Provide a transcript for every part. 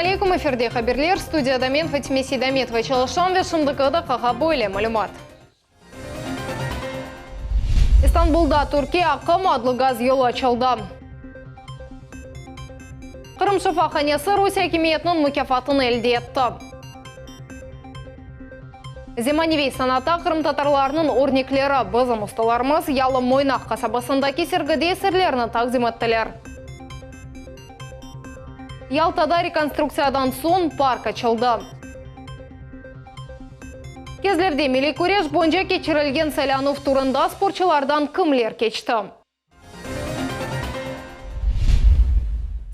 Aleykum, efirde haberler, studiyada men Fatime Seydametova çalışam ve şimdiki daqqağa böyle malümat. İstanbulda Türkiye aqım adlı gaz yolu açıldı. Qırım şifahanesi Rusiye akimiyetiniñ mukâfatını elde etti. Zemaneviy sanatta qırımtatarlarnıñ örnekleri, bizim ustalarımız Yalı Moynaq qasabasındaki sergide eserlerini taqdim ettiler. Yaltada rekonstruktsiyadan soñ park açıldı. Kezlevde milliy küreş boyunca keçirilgen saylanuv turında sportçılardan kimler keçti?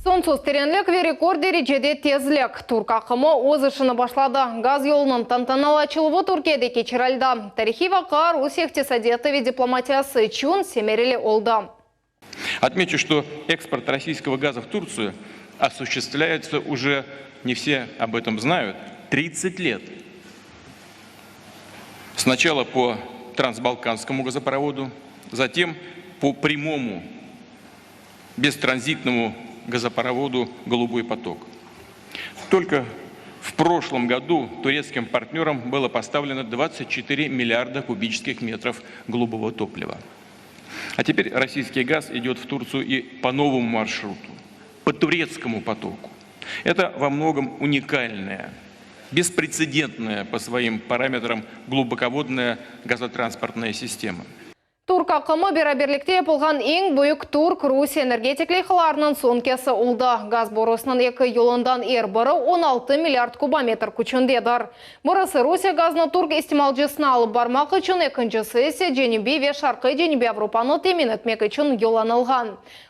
Soñsuz terenlik ve rekord derecede tezlik, Türk aqımı öz işini başladı. Gaz yolunıñ tantanalı açıluvı Türkiyede keçirildi. Tarihiy vaqia Rusiye iqtisadiyatı ve diplomatiyası içün semereli oldı. Otmeçu, çto eksport rossiyskogo gaza v Turtsiyu osushchestvlâyetsâ uje, ne vse ob etom znayut, 30 let. Snaçala po Transbalkanskomu gazoprovodu, zatem po pryamomu bestranzitnomu gazoprovodu Goluboy potok. Tolko v proşlom godu turetskim partnöram bylo postavleno 24 milliarda kubiçeskih metrov golubogo topliva. A teper rossiyskiy gaz idet v Turtsiyu i po novomu marşrutu, po turetskomu potoku. Eto vo mnogom unikalnaya, bespretsedentnaya po svoim parametram glubokovodnaya gazotransportnaya sistema. Türk aqımı beraberlikte yapılğan eñ büyük türk-rus energetik leyhalarınıñ soñkisi oldı. Gaz borusınıñ eki yolundan er biri 16 milliard kubometr küçündedir. Birisi Rusiye gazını türk istimalcısına alıp barmaq içün, ekincisi ise Cenübiy ve Şarqiy-Cenübiy Avropanı temin etmek içün yollanılğan.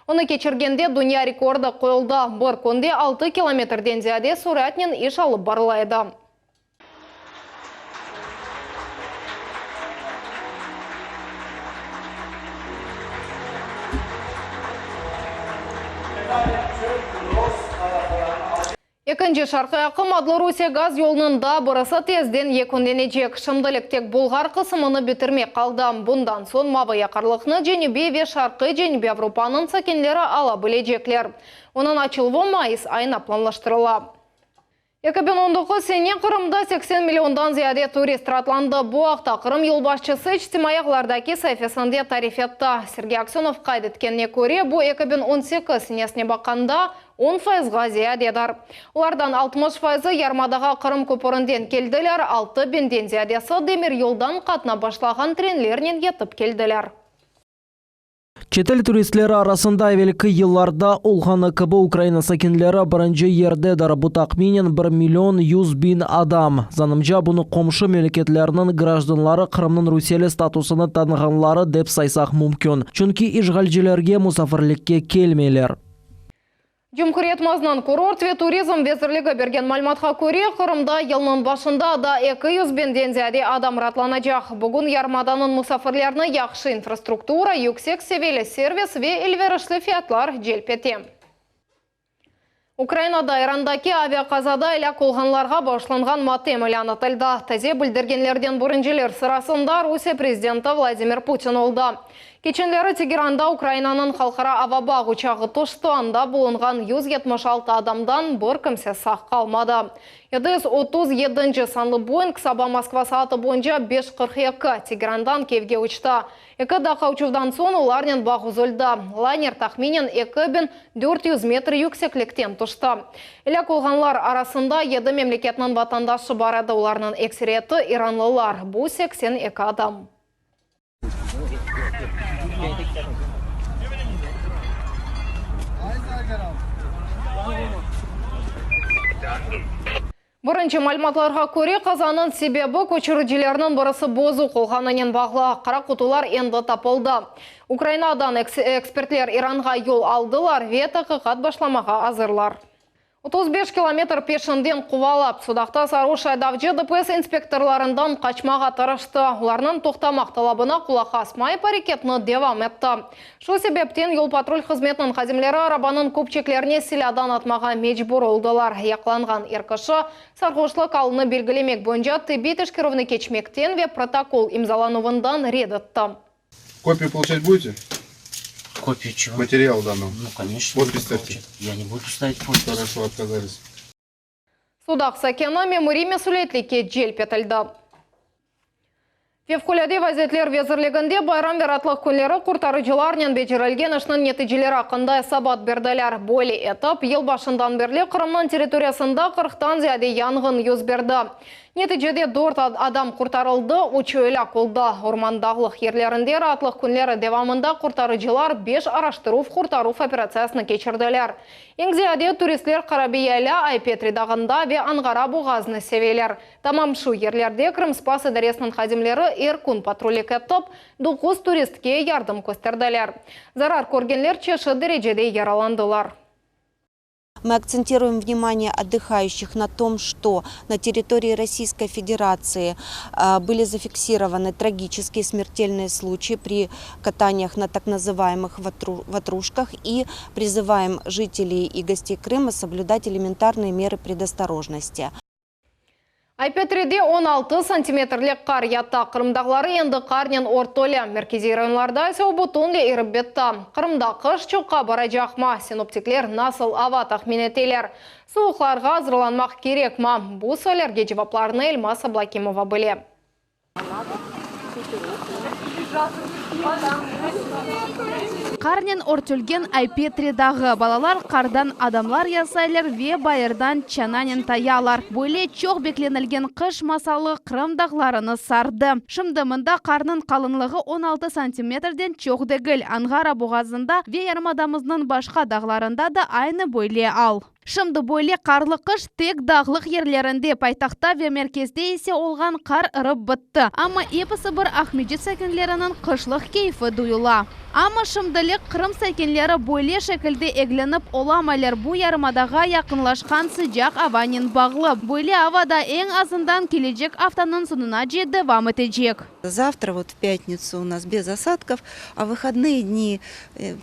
Onı keçirgende dünya rekordı qoyuldı, bir künde altı kilometrden ziyade suratnen iş alıp barıla edi. Ekinci Şarqiy aqım adlı Rusiye gaz yolunıñ daa birisi tezden yekünlenecek. Şimdilik tek bulğar qısımını bitirmek qaldı. Bundan soñ mavı yaqarlıqnı Cenübiy ve Şarqiy-Cenübiy Avropanıñ sakinleri ala bilecekler. Onıñ açıluvı mayıs ayına planlaştırıla. 2019 sene Qırımda 80 milliondan ziyade turist ratlandı. Bu aqta Qırım yolbaşçısı içtimaiy ağlardaki saifesinde tarif etti. Sergey Aksönov qayd etkenine köre, bu 2018 senesine baqqanda on fayızğa ziyadedir. Olardan 60 fayızı yarımadağa Qırım köpürinden keldiler, altı biñden ziyadesi demiryoldan qatnap başlağan trenlernen yetip keldiler. Çetel turistleri arasında evelki yıllarda olğanı kibi Ukraina sakinleri birinci yerdedir, bu tahminen bir million 100 biñ adam. Zanımca, bunı qomşu memleketlerniñ grajdanları Qırımnıñ rusiyeli statusını tanığanları dep saysaq mümkün, çünki işğalcilerge musafirlikke kelmeyler. Cumhuriyetimizniñ Kurort ve turizm vezirligi bergen malümatqa köre, Qırımda yılnıñ başında daa 200 biñden ziyade adam raatlanacaq. Bugün yarımadanıñ musafirlerini yahşı infrastruktura, yüksek seviyeli servis ve elverişli fiyatlar celp ete. Ukrainada İrandaki aviaqazada elâk olğanlarğa bağışlanğan matem ilân etildi. Taze bildirgenlerden birinciler sırasında Rusiye prezidenti Vladimir Putin oldı. Keçenleri Tegeranda Ukrainanıñ halqara ava bağ uçağı tüşti, anda bulunğan 176 adamdan bir kimse sağ qalmadı. 737-nci sanlı Boeing saba Moskva saatı boyunca 5:42 Tegerandan Kyivge uçtı. Eki daqqa uçuvdan soñ olarnen bağ üzüldi. Layner tahminen 2400 metr yükseklikten tüşti. Elâk olğanlar arasında yedi memleketniñ vatandaşı bar edi, olarnıñ ekseriyeti iranlılar, bu 82 adam. Birinci malümatlarğa köre, qazanıñ sebebi köçüricilerniñ birisi bozuq olğanınen bağlı. Qara qutular endi tapıldı. Ukrainadan ekspertler İranğa yol aldılar ve taqiqat başlamağa azırlar. 35 kilometr peşinden quvalap, Sudaqta sarhoş aydavcı DPS inspektorlarından qaçmağa tırıştı. Olarnıñ toqtamaq talabına qulaq asmayıp, areketini devam etti. Şu sebepten yol-patrul hızmetiniñ hadimleri arabanıñ köpçeklerine silâdan atmağa mecbur oldılar. Yaqalanğan er kişi, sarhoşlıq alını belgilemek boyunca tibbiy teşkerüvni keçmekten ve protokol imzalanuvından red etti. Kopiyu poluçat budete? Kopiyu çego? Materiala dannogo. Nu, koneçno, Podpis stavte. Я не буду ставить podpis. Хорошо, otkazalis. Sudaq sakini memuriy mesüliyetlikke celp etildi. Fevqulâde vaziyetler vezirliginde bayram ve raatlıq künleri qurtarıcılarnen becerilgen işniñ neticeleri aqqında esabat berdiler. Böyle etip, yıl başından berli Qırımnıñ territoriyasında qırqtan ziyade yanğın yüz berdi. Neticede dört adam qurtarıldı, üçü elâk oldı. Orman-dağlıq yerlerinde raatlıq künleri devamında qurtarıcılar beş araştıruv-qurtaruv operatsiyasını keçirdiler. Eñ ziyade turistler Qarabiyayla, Ay-Petri dağında ve Anğara boğazını seveler. Tamam şu yerlerde Krımspas idaresiniñ hadimleri er kün patrullik etip, doquz turistke yardım kösterdiler. Zarar körgenler çeşit derecede yaralandılar. Мы акцентируем внимание отдыхающих на том, что на территории Российской Федерации были зафиксированы трагические смертельные случаи при катаниях на так называемых ватрушках и призываем жителей и гостей Крыма соблюдать элементарные меры предосторожности. Ay-Petride 16 santimetrlik qar yata. Qırım dağları endi qarnen örtüli. Merkeziy rayonlarda ise o bütünley irip bitti. Qırımda qış çoqqa baracaqmı? Sinoptikler nasıl ava tahmin eteler? Suvuqlarğa azırlanmaq kerekmi? Bu suallerge cevaplarnı Elmaz Ablâkimova bile. Qarnen örtülgen Ay-Petri dağı. Balalar qardan adamlar yasaylar ve bayırdan çananen tayalar. Böyle çoq beklenilgen qış masalı Qırım dağlarını sardı. Şimdi mında qarnıñ qalınlığı 16 santimetrden çoq degil. Anğara boğazında ve yarımadamıznıñ başqa dağlarında da aynı böyle al. Şimdi böyle qarlı qış tek dağlıq yerlerinde, paytahtta ve merkezde ise olğan qar ırıp bitti. Amma episi bir Aqmescit sakinleriniñ qışlıq keyfi duyula. Amma şimdilik Qırım sakinleri böyle şekilde eglenip olamaylar, bu yarımadağa yaqınlaşqan sıcaq avanen bağlı. Böyle ava da eñ azından kelecek aftanıñ soñunace devam etecek. Завтра, вот в пятницу, у нас без осадков, а в выходные дни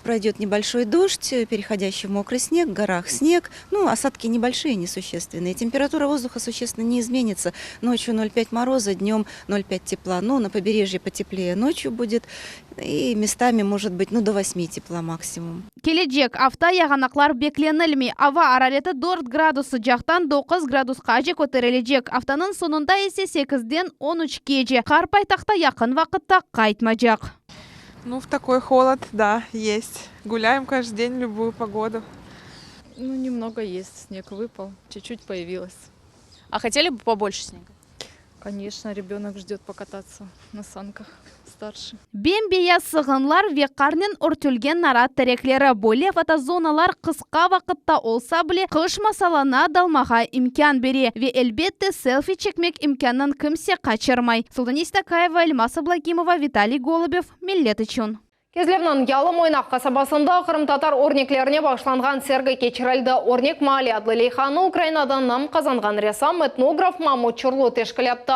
пройдет небольшой дождь, переходящий в мокрый снег, в горах снег. Ну, осадки небольшие, несущественные. Температура воздуха существенно не изменится. Ночью 0,5 мороза, днем 0,5 тепла. Но на побережье потеплее ночью будет. И местами может быть, ну, до 8 тепла максимум. Kelecek afta yağanaqlar beklenilmey. Ava arareti 4 gradus sıcaqtan 9 gradusqace köterilecek. Aftanıñ soñunda ise 8-den 13-kece. Qar paytahta yaqın vaqıtta qaytmaycaq. Ну, в такой холод, да, есть. Гуляем каждый день в любую погоду. Ну, немного есть. Снег выпал, чуть-чуть появилось. А хотели бы побольше снега? Конечно, ребенок ждет покататься на санках старший. Bem-beyaz sığınlar ve qarnen örtülgen narat terekleri. Böyle fotozonalar qısqa vaqıtta olsa bile qış masalına dalmağa imkân bere. Ve elbette selfi çekmek imkânın kimse qaçırmay. Sultaniye Stakayeva, Elmaz Ablâgimova, Vitaliy Golubev. Millet içün. Kezlevniñ Yalı Moynaq qasabasında qırımtatar örneklerine bağışlanğan sergi keçirildi. Örnek maali adlı leyhanı Ukrainada nam qazanğan ressam, etnograf Mamut Çurlu teşkil etti.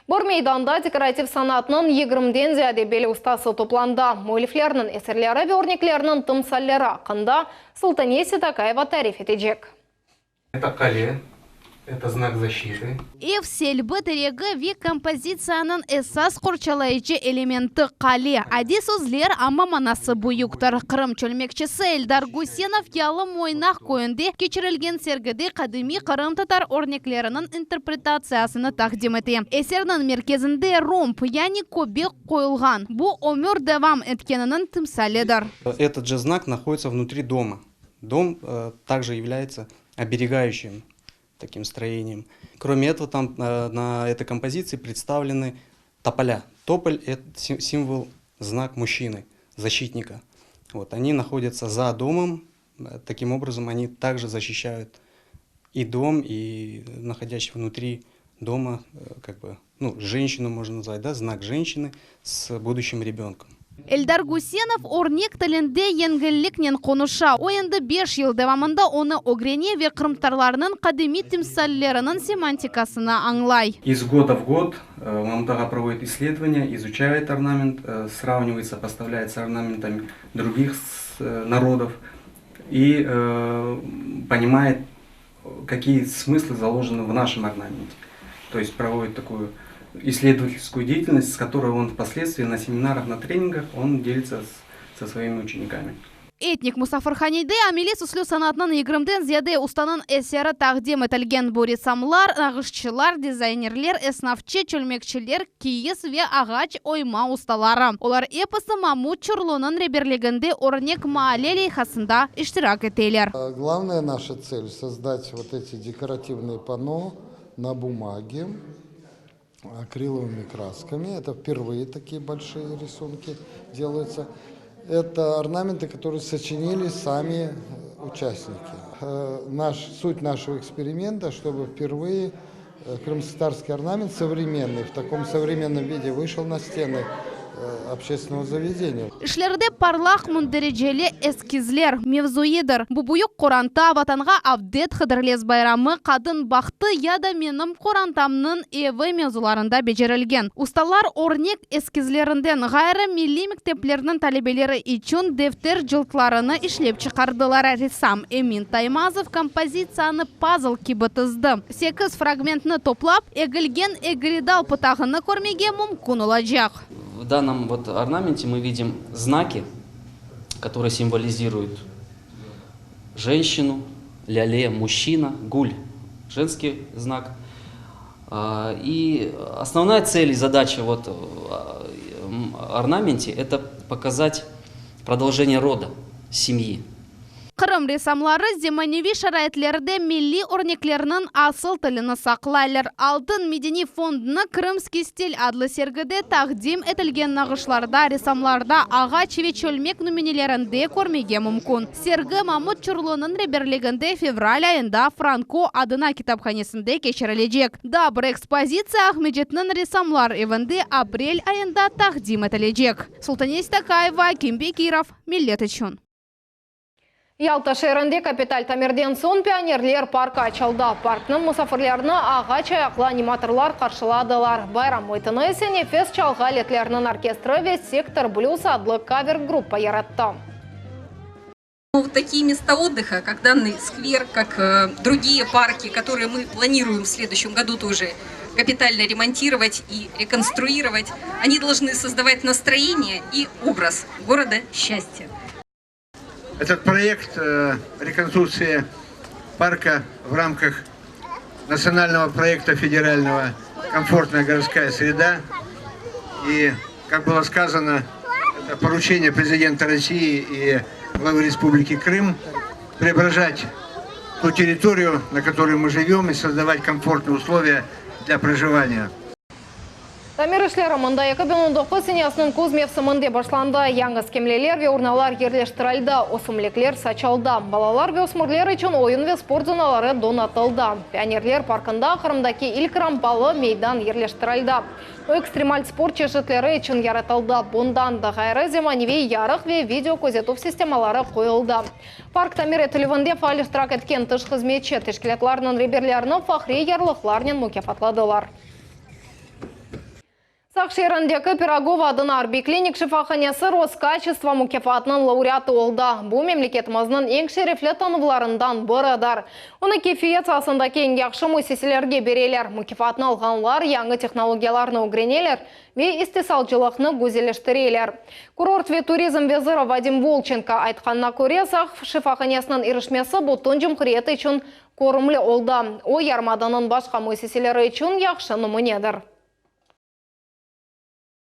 Bir meydanda dekorativ sanatnıñ yigirmiden ziyade belli ustası toplandı. Müelliflerniñ eserleri ve örneklerniñ timsalleri aqqında Sultaniye Seytakayeva tarif etecek. Это qale, это знак защиты. Ev selbi teregi ve kompozitsiyanıñ esas qorçalayıcı elementi, qale. Adiy sözler, amma manası büyüktir. Qırım çölmekçisi Eldar Gusenov Yalı Moynaq köyünde keçirilgen sergide qadimiy qırımtatar örnekleriniñ interpretatsiyasını taqdim ete. Eserniñ merkezinde romb, yani köbek qoyulğan. Bu, ömür devam etkeniniñ timsalidir. Этот же знак находится внутри дома. Дом также является оберегающим таким строением. Кроме этого, там на этой композиции представлены тополя. Тополь – это символ, знак мужчины, защитника. Вот, они находятся за домом, таким образом они также защищают и дом, и находящих внутри дома, как бы, ну, женщину можно назвать, да, знак женщины с будущим ребенком. Eldar Gusenov örnek tilinde yengilliknen qonuşa. O endi 5 yıl devamında onı ögrene ve qırımtatarlarnıñ qadimiy timsalleriniñ semantikasını añlay. Из года в год Мамут ağa проводит исследования, изучает орнамент, сравнивает, сопоставляет с орнаментами других народов и понимает, какие смыслы заложены в нашем орнаменте. То есть проводит такую исследовательскую деятельность, с которой он впоследствии на семинарах, на тренингах он делится со своими учениками. Etnik musafirhanede ameliy süslü sanatnıñ yigirmiden ziyade ustanıñ eseri taqdim etilgen. Bu ressamlar, nağışçılar, dizaynerler, esnafçı, çölmekçiler, kiyiz ve ağaç oyma ustaları. Olar episi Mamut Çurlunıñ reberliginde Örnek maale leyhasında iştirak eteler. Glavnaya naşa tsel, sozdать vot eti dekorativnıye panno na bumage akrilovımi kraskami. Eto vpervıye takiye bolşıye risunki delayutsa. Eto ornamenty, kotorıye soçinili sami uçastniki. Naş, sut naşego eksperimenta, çtoby vpervıye krımskotatarskiy ornament sovremennyy, v takom sovremennom vide vıyşel na stenı obşçestvennogo zavedeniya. İşlerde parlaq mündericeli eskizler mevzuidir. Bu büyük qoranta, Vatanğa avdet, Hıdırlez bayramı, qadın bahtı ya da menim qorantamnıñ evi mevzularında becerilgen. Ustalar örnek eskizlerinden ğayrı milliy mekteplerniñ talebeleri içün defter cıltlarını işlep çıqardılar. Ressam Emin Taymazov kompozitsiyanı pazl kibi tizdi. Sekiz fragmentni toplap, egilgen egridal pıtağını körmege mümkün olacaq. V данном вот орнаменте мы видим знаки, которые символизируют женщину, ляле, мужчина, гуль, женский знак. И основная цель и задача вот орнаменте – это показать продолжение рода, семьи. Qırım ressamları zemaneviy şaraitlerde milliy örneklerniñ asıl tilini saqlaylar. Altın medeniy fondnı Krımskiy stil adlı sergide taqdim etilgen nağışlarda, ressamlarda, ağaç ve çölmek nümünelerinde körmege mümkün. Sergi Mamut Çurlunıñ reberliginde fevral ayında Franko adına kitaphanesinde keçirilecek. Daa bir ekspozitsiya Aqmescitniñ Ressamlar evinde aprel ayında taqdim etilecek. Sultane Stakayeva, Akim Bekirov, Millet içün. Yalta şeerinde kapital tamirden soñ Pionerler parkı açıldı. Parknıñ musafirlerini ağaç ayaqlı animatorlar qarşıladılar. Bayram müitini ise nefes çalğı aletleriniñ orkestri ve Sektor blüz adlı kaver-gruppa yarattı. Вот такие места отдыха, как данный сквер, как другие парки, которые мы планируем в следующем году тоже капитально ремонтировать и реконструировать, они должны создавать настроение и образ города счастья. Этот проект реконструкции парка в рамках национального проекта федерального «Комфортная городская среда». И, как было сказано, это поручение президента России и главы Республики Крым преображать ту территорию, на которой мы живем, и создавать комфортные условия для проживания. Tamir işleri mında 2019 senesiniñ küz mevsiminde başlandı. Yañı skemleler ve urnalar yerleştirildi, ösümlikler saçıldı. Balalar ve ösmürler içün oyun ve sport zonaları donatıldı. Pionerler parkında Qırımdaki ilk rampalı meydan yerleştirildi. O, ekstremal sport çeşitleri içün yaratıldı. Bundan da ğayrı, zemaneviy yarıq ve video közetüv sistemaları qoyuldı. Park tamir etilüvinde faal iştirak etken tış hızmetçi teşkilâtlarnıñ reberlerini fahriy yarlıqlarnen mukâfatladılar. Saq şeerindeki Pirogov adına arbiy klinik şifahanesi Roskaçestvo mukâfatınıñ laureatı oldı. Bu, memleketimizniñ eñ şerefli tanuvlarından biridir. Onı keyfiyet saasındaki eñ yahşı müessiselerge bereler. Mukâfatnı alğanlar yañı tehnologiyalarnı ögreneler ve istisalcılıqnı güzelleştireler. Kurort ve turizm veziri Vadim Volçenko aytqanına köre, Saq şifahanesiniñ irişmesi bütün cumhuriyet içün Körümli oldı. O, yarımadanıñ başqa müessiseleri içün yahşı nümünedir.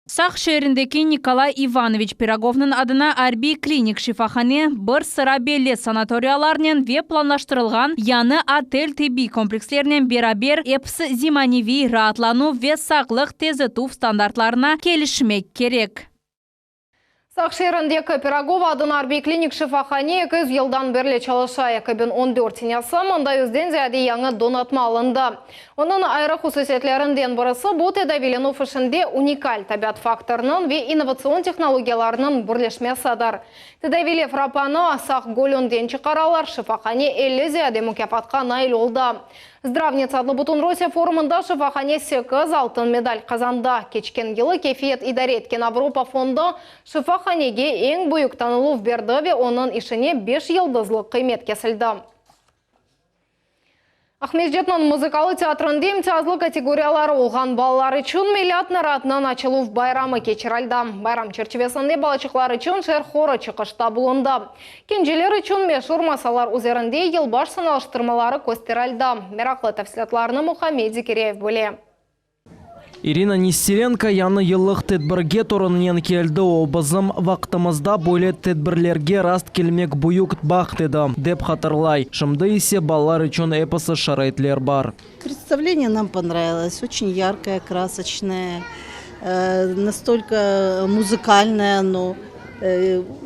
Saq şeerindeki Nikolay İvanoviç Pirogovnıñ adına arbiy klinik şifahane, bir sıra belli sanatoriyalarnen ve planlaştırılğan yañı otel-tibbiy komplekslernen beraber episi zemaneviy raatlanuv ve sağlıq tezitüv standartlarına kelişmek kerek. Saq şeerindeki Pirogov adına arbiy klinik şifahane 200 yıldan berli çalışa. 2014 senesi mında yüzden ziyade yañı donatma alındı. Onıñ ayrı hususiyetlerinden birisi, bu tedaviylenüv işinde unikal tabiat faktorınıñ ve innovatsion tehnologiyalarnıñ birleşmesidir. Tedaviylev rapanı Saq gölünden çıqaralar, şifahane 50 ziyade mukâfatqa nail oldı. Zdravnitsa adlı Bütünrusiye forumında şifahane sekiz altın medal qazandı. Keçken yılı keyfiyet idare etken Avropa fondu şifahanege eñ büyük tanıluv berdi ve onıñ işine beş yıldızlı qıymet kesildi. Aqmescitniñ muzıkalı teatrinde imtiyazlı kategoriyaları olğan balalar içün Milât naraatınıñ açıluv bayramı keçirildi. Bayram çerçivesinde balaçıqlar içün şeer horı çıqışta bulundı. Kenceler içün meşur masallar üzerinde yılbaş sanalıştırmaları kösterildi. Meraqlı tafsilâtlarnı Muhammed Zekiryayev bile. İrina Nesterenko yañı yıllıq tedbirge torunınen keldi. O, bizim vaqtımızda böyle tedbirlerge rast kelmek büyük baht edi, dep hatırlay. Şimdi ise balalar içün episi şaraitler bar. Predstavleniye nam ponravilos, oçen yarkoye, krasoçnoye, nastolko muzıkalnoye ono.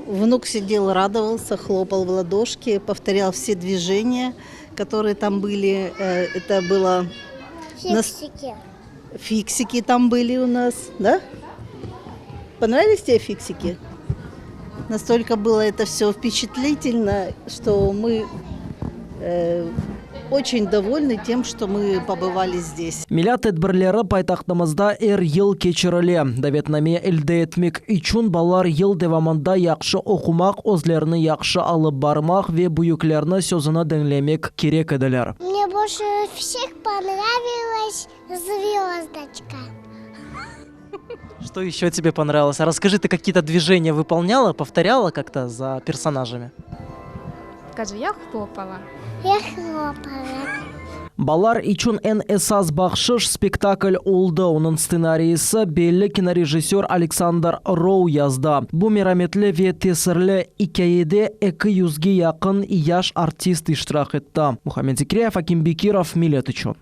Vnuk sidel, radovalsâ, hlopal v ladoşki, povtorâl vse dvijeniya, kotorıye tam bıli. Eto bylo. Фиксики. Фиксики там были у нас, да? Понравились тебе фиксики? Настолько было это все впечатлительно, что мы э, очень довольны тем, что мы побывали здесь. Milât tedbirleri paytahtımızda er yıl keçirile. Davetname elde etmek içün balalar yıl devamında yahşı oqumaq, özlerini yahşı alıp barmaq ve büyüklerni sözüni diñlemek kerek ediler. Mne bolşe vseh ponravilas zvezdочка. Что еще тебе понравилось? А расскажи, ты какие-то движения выполняла, повторяла как-то за персонажами? Скажи, я хлопала. Я хлопала. Balalar içün eñ esas bahşış spektakl oldı. Onıñ stsenariyisi belli kinorejissör Aleksandr Rou yazdı. Bu merametli ve tesirli ikâyede 200ge yaqın yaş artist iştirak etti. Muhammed Zekiryayev, Akim Bekirov, Millet içün.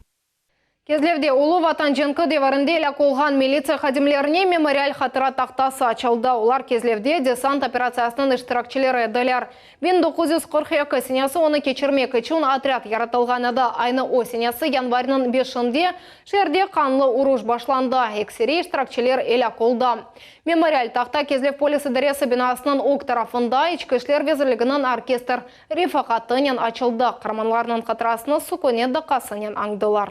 Kezlevde Ulu Vatan cenki devirinde elâk olğan militsiya hadimlerine memorial hatıra tahtası açıldı. Olar Kezlevde desant operatsiyasınıñ iştirakçileri ediler. 1942 senesi onı keçirmek içün otrâd yaratılğan edi. Aynı o senesi yanvarniñ beşinde şeerde qanlı uruş başlandı, ekseriy iştirakçiler elâk oldı. Memorial tahta Kezlev polis idaresi binasınıñ ög tarafında İçki işler vezirliginiñ orkestr refaqatınen açıldı. Qaramanlarnıñ hatırasını sukünet daqqasınen añdılar.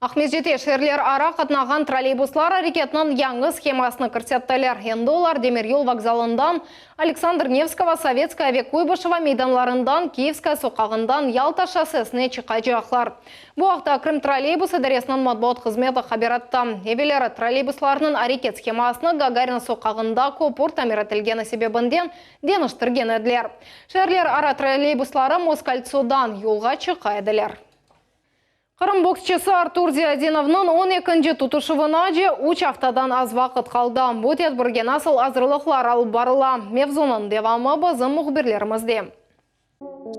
Aqmescitte şeerlerara qatnağan trolleybuslar areketiniñ yañı shemasını kirsettiler. Endi olar demiryol vokzalından, Aleksandr Nevskogo, Sovetskaya ve Kuybışeva meydanlarından, Kiyevskaya soqağından Yalta şossesine çıqacaqlar. Bu aqta Krımtrolleybus idaresiniñ matbuat hızmeti haber etti. Evelleri trolleybuslarnıñ areket shemasını Gagarin soqağında köpür tamir etilgeni sebebinden deñiştirgen ediler. Şeerlerara trolleybusları Moskoltsodan yolğa çıqa ediler. Qırım boksçısı Artur Ziyadinovnıñ on ekinci tutuşuvınace üç aftadan az vaqıt qaldı. Bu tedbirge nasıl azırlıqlar alıp barıla? Mevzunıñ devamı bizim mühbirlerimizde.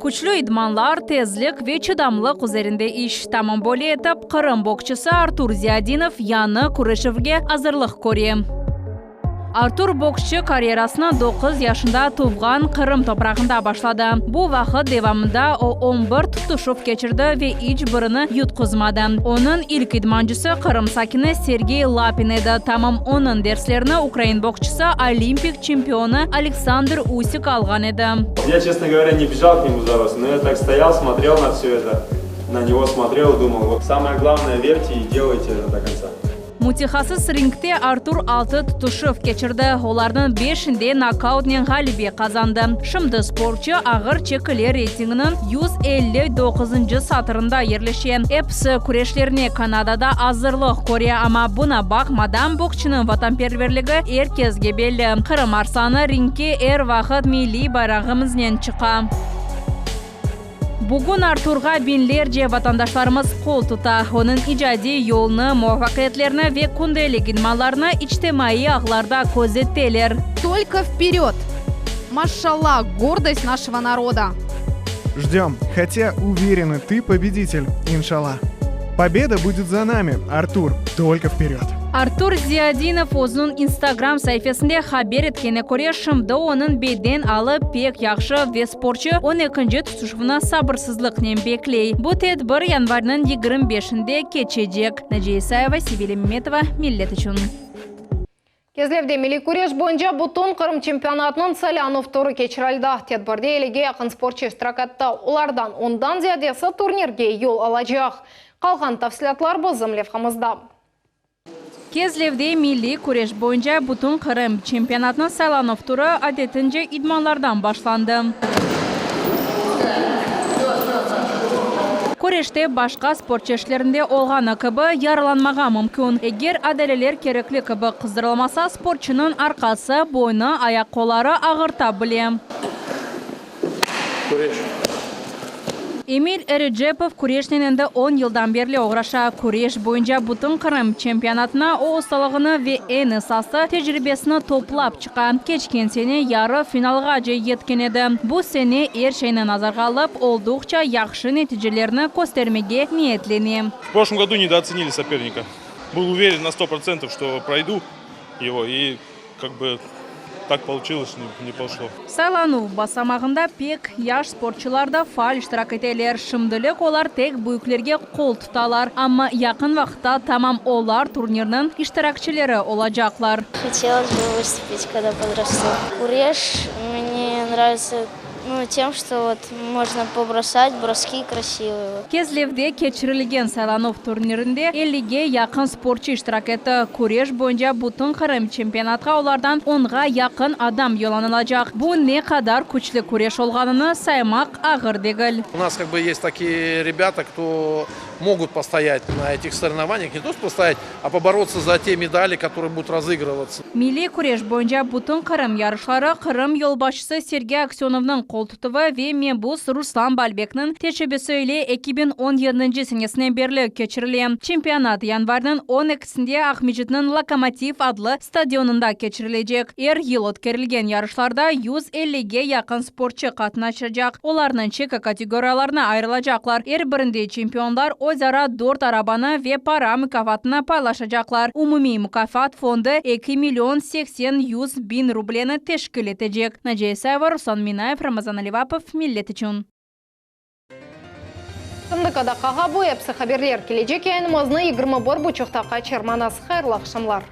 Küçlü idmanlar, tezlik ve çıdamlıq üzerinde iş. Tamam böyle etip, Qırım boksçısı Artur Ziyadinov yañı küreşüvge azırlıq köre. Artur boksçı karyerasını doquz yaşında tuvğan Qırım toprağında başladı. Bu vaqıt devamında o on bir tutuşuv keçirdi ve iç birini yutquzmadı. Onıñ ilk idmancısı Qırım sakini Sergey Lapin edi. Tamam onıñ derslerini ukrain boksçısı, olimpik çempionı Aleksandr Usik alğan edi. Ya, çestno govorâ, ne bejal k nemu za rost, no ya tak stoyal, smotrel na vsё eto, na nego smotrel, dumал, vot samoe glavnoe, verte i delajte eto do kontsa. Mütehassıs ringte Artur altı tutuşuv keçirdi, olarnıñ beşinde nokautnen ğalebe qazandı. Şimdi sportçu ağır çekili reytinginiñ 159-ncı satırında yerleşe. Episi küreşlerine Kanadada azırlıq köre, amma buña baqmadan boksçunıñ vatanperverligi er kesge belli. Qırım arslanı ringke er vaqıt milliy bayrağımıznen çıqa. Bugün Arturğa biñlerce vatandaşlarımız qol tuta. Onıñ icadiy yolunı, muvafaqiyetlerini ve kündelik idmanlarını içtimaiy ağlarda közetteler. Tolko vperyod! Maşşalla, gordost našego naroda! Ждем, хотя уверены, ты победитель, иншалла. Победа будет за нами, Артур, только вперед! Artur Ziyadinov özüniñ Instagram saifesinde haber etkenine köre, şimdi onıñ beden alı pek yahşı ve Sportçu on ekinci tutuşuvnı sabırsızlıqnen bekley. Bu tedbir yanvarniñ 25-inde keçecek. Naciye İsayeva, Sevilya Memetova, Millet içün. Kezlevde milliy küreş boyunca bütün Qırım çempionatınıñ saylanuv turı keçirildi. Tedbirde ellige yaqın sportçu iştirak etti. Olardan ondan ziyadesi turnirge yol alacaq. Qalğan tafsilâtlar bizim levhamızda. Kezlevde milliy küreş boyunca bütün Qırım çempionatınıñ saylanuv turı adetince idmanlardan başlandı. Küreşte başqa sport çeşitlerinde olğanı kibi yaralanmağa mümkün. Eger adaleler kerekli kibi qızdırılmasa, sportçunıñ arqası, boynu, ayaq-qolları ağırta bile. Küreş. Emil Erecepov küreşnen endi on yıldan berli oğraşa. Küreş boyunca Bütünqırım çempionatına o ustalığını ve eñ esası, tecribesini toplap çıqa. Keçken sene yarı finalğace yetken edi. Bu sene er şeyni nazarğa alıp, olduqça yahşı neticelerni köstermege niyetlene. В прошлом году недооценили соперника. Был уверен на 100%, что пройду его, и как бы так получилось, не пошло. Saylanuv basamağında pek yaş sportçular da faal iştirak eteler. Şimdilik olar tek büyüklerge qol tutalar, amma yaqın vaqıtta tamam olar turnirniñ iştirakçileri olacaqlar. Хотелось бы выступить, когда подрасту. Куреш мне нравится ну, тем, что вот можно побросать, броски красивые. Kezlevde keçirilgen saylanuv turnirinde ellige yaqın sportçu iştirak etti. Küreş boyunca Bütünqırım çempionatqa olardan onğa yaqın adam yollanılacaq. Bu ne qadar küçlü küreş olğanını saymaq ağır degil. У нас как бы есть такие ребята, кто могут постоять на этих соревнованиях, не то что постоять, а побороться за те медали, которые будут разыгрываться. Milliy küreş boyunca Bütünqırım yarışları Qırım yolbaşçısı Sergey Aksönovnıñ qoltutuvı ve mebus Ruslan Balbekniñ teşebbüsi ile 2017 senesinden berli keçirile. Çempionat yanvarniñ on ekisinde Aqmescitniñ Lokomotiv adlı stadionında keçirilecek. Er yıl ötkerilgen yarışlarda 150ge yaqın sportçı qatnaşacaq. Olarnıñ çeki kategoriyalarına ayırılacaqlar. Er birinde çempionlar öz ara dört arabanı ve para mukâfatını paylaşacaqlar. Umumiy mukâfat fondu eki million 80 100 biñ rubleni teşkil etecek. Naciye İsayeva, Ruslan Minayev, Ramazan Alivapov, Millet içün. Şimdiki daqqağa bu episi haberler. Kelecek yayınımıznı 21 buçuqta qaçırmañız. Hayırlı aqşamlar.